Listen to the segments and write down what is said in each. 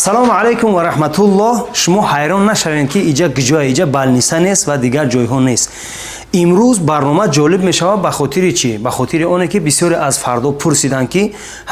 Салому алайкум ва раҳматуллоҳ. Шумо ҳайрон нашавед, ки иҷа куҷоя. Иҷа больница нест ва дигар ҷойҳо нест. Имрӯз барнома ҷолиб мешавад. Ба хотири чӣ? Ба хотири оне, ки бисёре аз фардо пурсиданд, ки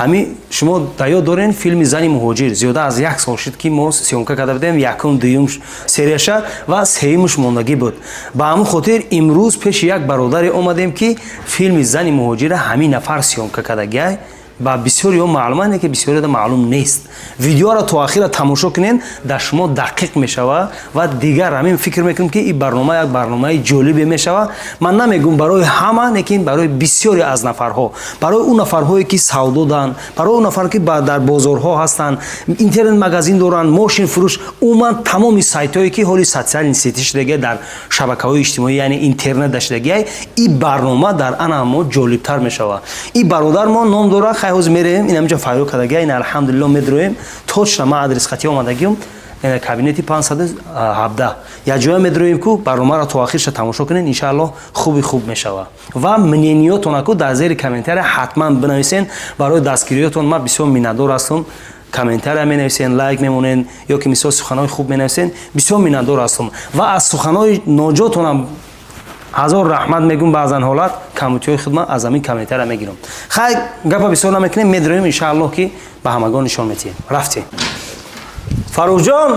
ҳами шумо дар ёд дорен филми «Зани муҳоҷир»? Зиёда аз як сол шуд, ки мо съёмка карда будем якум, дуюм серияша ва сеюмаш мондагӣ буд. Ба ҳамин хотир имрӯз пеши як бародаре омадем, ки филми «Зани муҳоҷира» ҳамин нафар съёмка кардагиай. Ба бисёриҳо маълум ане, ки бисёрида маълум нест. Видеоро то ахира тамошо кунед, дар шумо дақиқ мешава. Ва дигар ҳамин фикр мекунем, ки ин барнома як барномаи ҷолибе мешава. Ман намегӯм барои ҳама, лекин барои бисёре аз нафарҳо, барои он нафарҳое, ки савдо данд, барои он нафар, ки дар бозорҳо ҳастанд, интернет магазин доранд, мошинфурӯш, умуман тамоми сайтҳое, ки ҳоли социальный сети шудагия, дар шабакаҳои иҷтимоӣ, яъне интернет шудагия, ин барнома дар ана мо ҷолибтар мешава. Ин бародар мо ном дорад. Хай, ҳозир мерем, ин ҳаминҷо файро кардагия. Ин, алҳамдулилло, медроем. Точно ман адрес хати омадагиам, кабинети 517. Як ҷоя медроем ку барномаро то ахирша тамошо кунед, иншааллоҳ, хуби хуб мешава. Ва мнениётона ку дар зери комментария ҳатман бинависен. Барои дастгириётон ман бисёр миннатдор ҳастам. Комментария менависен, лайк мемонен ё ки мисол суханҳои хуб менависен, бисёр миннатдор ҳастам. Ва аз суханҳои ноҷотонам ҳазор раҳмат мегӯм. Баъзан ҳолат камутиҳои худман аз ҳамин комментария мегирам. Хай, гапа бисёр намекунем, медроем, иншааллоҳ, ки ба ҳамагон нишон метиҳем. Рафтем, Фаррухҷон.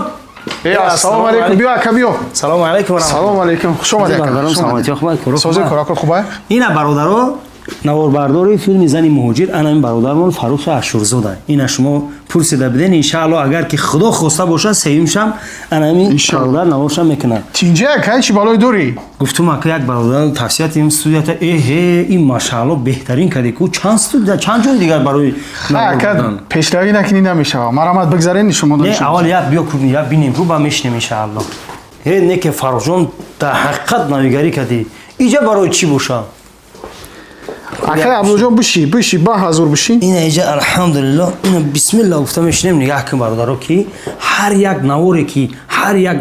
Ассалому алайкум, биё, ака, биё. Салому алайкум. Салому алайкум, хуш омадед. Саломатӣ. Сози корако хубай? Ина, бародаро, наворбардори филми «Зани муҳоҷир» ана ин бародармон Фаррух Ашурзода. Ина шумо пурсида биден. Иншаалло, агар ки Худо хоста бошад, сеюмшам ана ҳамин бародар наворшам мекунад. Тинҷа, ака, чӣ балой дорӣ? Гуфтум, ака, як бародар тавсия тим студията. Эҳе, ин, машаалло, беҳтарин кади ку. Чанд студия, чанд ҷои дигар барои Ака, пешравӣ накунӣ, намешава. Марамат, бигзарен, шумо. Не, аввал як биё, як бинем ку, ба мешинем, иншаалло. Э, не ки, Фаррухҷон, дар ҳақиқат навигарӣ кардӣ. Иҷа барои чӣ боша? Акай Абдулҷон, биши, биши, ба ҳазур биши. Ина иҷа, алҳамдулилло, ина бисмилла гуфта мешинем. Нигаҳ кун, бародаро, ки ҳар як наворе, ки ҳар як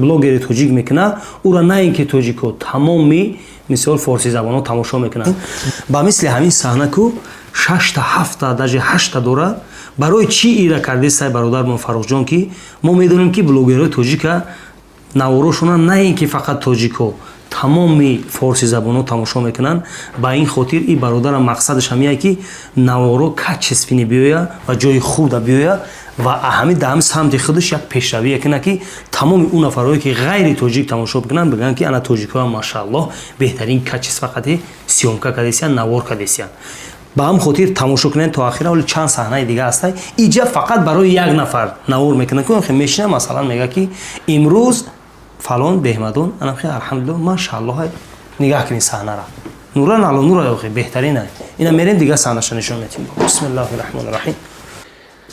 блогери тоҷик мекунад, ӯра на ин ки тоҷико, тамоми мисол форсизабонҳо тамошо мекунанд. Ба мисли ҳамин саҳна ку шашта, ҳафта, даже ҳашта дора. Барои чӣ ира кардестай бародармон Фаррухҷон? Ки мо медонем, ки блогерҳои тоҷика наворошона на ин ки фақат тоҷико, тамоми форсизабонҳо тамошо мекунанд. Ба ин хотир ин бародарам мақсадаш ҳамияе, ки наворо качественный биёя ва ҷои хубда биёя ва ҳами дар ҳами самти худаш як пешравие кунад, ки тамоми он нафарҳое, ки ғайри тоҷик тамошо бикунанд, бигӯянд, ки ана тоҷикҳоям, машааллоҳ, беҳтарин качество қати съёмка кардесиян, навор кардесиян. Ба ҳам хотир тамошо кунед то ахира. Ҳоли чанд саҳнаи дига ҳастай. Иҷа фақат барои як нафар навор мекунад ки мешина, масалан, мега, ки имрӯз фалон беҳмадон анахи, алҳамдулилло, машааллоҳ. Нигаҳ кунед саҳнара, нура нало нура, охи, беҳтарина. Ина мерем, дигар саҳнаша нишон метим. Бисмиллаҳи раҳмони раҳим.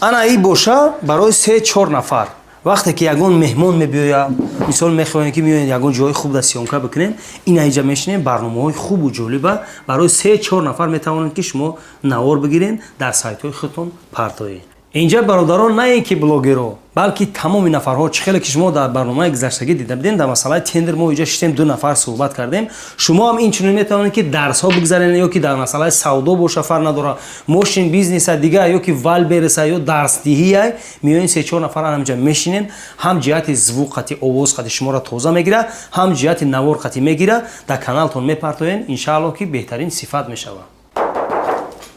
Ана и боша барои се чор нафар. Вақте ки ягон меҳмон мебиёяд, мисол, мехоҳем, ки меоед, ягон ҷои хуб да съёмка бикунем, ина иҷа мешинем, барномаҳои хубу ҷолиба барои се чор нафар метавонед, ки шумо навор бигирен, дар сайтҳои худтон партоед. Инҷа, бародарон, на ин ки блогеро, балки тамоми нафарҳо. Чӣ хеле ки шумо дар барномаи гузаштагӣ дида будем, дар масъалаи тендер мо инҷа шитем, ду нафар суҳбат кардем. Шумо ҳам инчунин метавонед, ки дарсҳо бигзаренед ё ки дар масъалаи савдо боша, фарқ надорад, мошин бизнеса, дигар, ё ки Вайлдберриса, ё дарсдиҳия, меоен, се чор нафар ҳаминҷа мешинен. Ҳам ҷиҳати звук қати, овоз қати шуморо тоза мегирад, ҳам ҷиҳати навор қати мегирад, дар каналтон мепартоен, иншааллоҳ, ки беҳтарин сифат мешавад.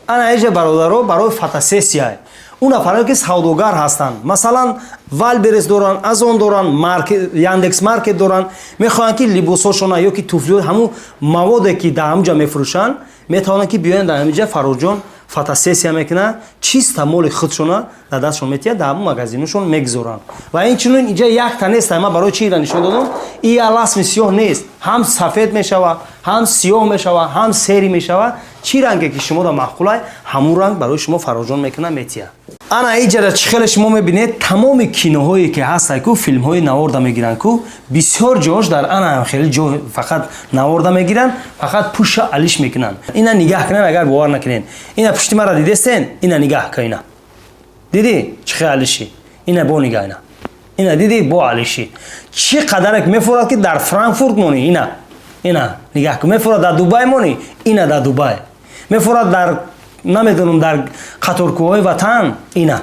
Ана иҷа, бародаро, барои фотосессия. Он нафарое, ки савдогар ҳастанд, масалан, Вайлдберриз доранд, Озон доранд, Яндекс Маркет доранд, мехоҳанд, ки либосҳошона ё ки туфлиҳо, ҳамун маводе, ки дар ҳамунҷа мефурӯшанд, метавонанд, ки биёянд дар ҳаминҷа. Фаррухҷон фотосессия мекунад, чиста моли худшона дар дастшон метиҳад, дар ҳамун магазиношон мегузоранд. Ва инчунин инҷа якта нест. Ман барои чи ира нишон додам? И аласми сиёҳ нест, ҳам сафед мешава, ҳам сиёҳ мешава, ҳам серый мешава. Чӣ ранге ки шумо да маъқулай, ҳамун ранг барои шумо Фаррухҷон мекунад, метиҳад. Ана иҷара чӣ хеле шумо мебинед, тамоми киноҳое, ки ҳастай ку, филмҳои наворда мегиранд ку, бисёр ҷош дар ана хеле ҷо фақат наворда мегиранд, фақат пуша алиш мекунанд. Ина нигаҳ кунед, агар бовар накунед. Ина пушти мара дидестен? Ина нигаҳ ка, ина дидӣ, чӣ хел алиши? Ина бо нигаҳ, ина, ина дидӣ, бо алиши чӣ қадарак мефурад, ки дар Франкфурт монӣ. Ина, ина нигаҳ кун, мефурад дар Дубай монӣ, ина дар Дубай мефурад, дар намедонам, дар қаторкӯҳҳои ватан. Ина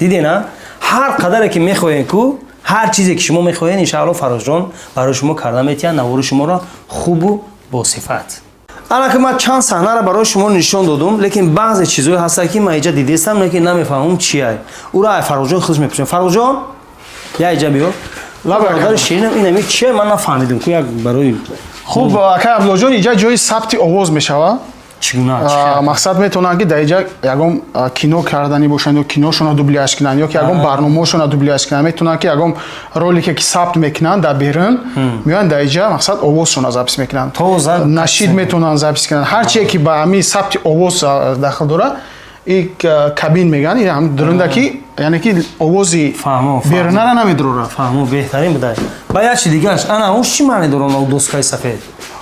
дидена. Ҳар қадаре ки мехоҳем ку, ҳар чизе ки шумо мехоҳед, иншаалло, Фаррухҷон барои шумо карда метиҳад навори шуморо хубу босифат. Ана ки ман чанд саҳнаро барои шумо нишон додум, лекин баъзе чизҳое ҳастанд, ки ман иҷа дидестам, лекин намефаҳмам чия. Уро ай Фаррухҷон худш мепурсем. Фаррухҷон, я иҷа биё. Бародари ширинам, инами чия? Ман нафаҳмидум ку, як барои Хуб, акай Абдуллоҷон, иҷа ҷои сабти овоз мешавад. Чӣ гуна? Мақсад, метавонанд, ки дар иҷа ягон кино карданӣ бошанд ё киношонро дубляж кунанд, ё ки ягон барномаошонро дубляж кунанд. Метавонанд, ки ягон ролике ки сабт мекунанд дар берун, меоянд дар иҷа, мақсад, овозшонро запись мекунанд. Тоза. Нашид метавонанд запись кунанд. Ҳар чие ки ба ҳамин сабти овоз дахл дорад, и кабин мегӯянд, ин ҳам дурунда ки, яъне ки овози Фаҳмо, фаҳмо. берунара намедурорад. Фаҳмо, беҳтарин будай. Ба як чи дигааш, ана ӯ чӣ маъне дорад, он доскаи сафед?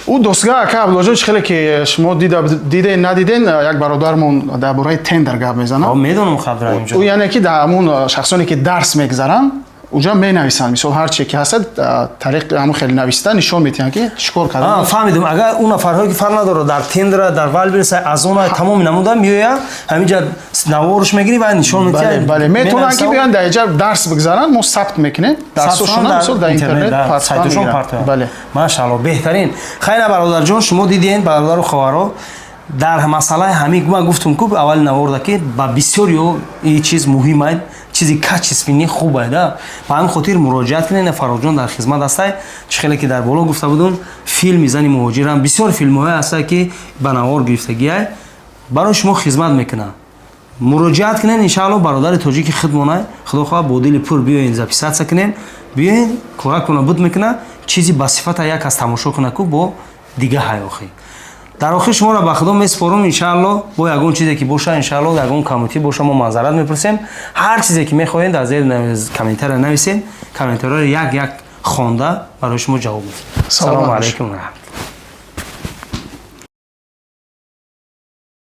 Ӯ доска, ака Абдуллоҷон, чӣ хеле ки шумо диден, надиден, як бародармон дар бораи тендер гап мезанад. Медонам, Абдураҳимҷон. Ӯ яъне ки дар ҳамун шахсоне ки дарс мегзаранд, уҷа менависанд. Мисол, ҳар чие ки ҳастад, тариқи ҳамун хеле нависта нишон медиҳанд, ки чӣ кор кардан. Фаҳмидум. Агар он нафарҳое ки фарқ надорад, дар тендера, дар Вайлдберриз, Озона, тамоми намуда меоянд, ҳаминҷа наворш мегирӣ ва нишон медиҳад. Бале, метавонанд, ки биёянд, дар иҷа дарс бигзаранд, мо сабт мекунем дарсошона, мисол, дар интернет. Сайтошон партоянд. Машаалло, беҳтарин. Хайна, бародарҷон, шумо дидем, бародару хоҳаро, дар масъалаи ҳамин ман гуфтум ку аввали наворда, ки ба бисёриё ин чиз муҳим аст, чизи качественный хуб аст, да. Ба ҳамин хотир муроҷиат кунед, Фаррухҷон дар хизмат ҳастай. Чӣ хеле ки дар боло гуфта будум, филми «Зани муҳоҷирам», бисёр филмҳое ҳастанд, ки ба навор гирифтагиай, барои шумо хизмат мекунад. Муроҷиат кунед, иншаалло, бародари тоҷики худмонай. Худо хоҳад, бо дили пур биёен, записаться кунед, биёен, коракона буд мекунад, чизи ба сифата як аз тамошо кунад ку бо дига ҳаёхӣ. Дар охир шуморо ба Худо месупорум. Иншаалло, бо ягон чизе ки боша, иншаалло, ягон камутӣ боша, мо маъзарат мепурсем. Ҳар чизе ки мехоҳед, дар зери комментария нависед, комментарияро як як хонда барои шумо ҷавоб медиҳем. Салому алайкум раҳмат.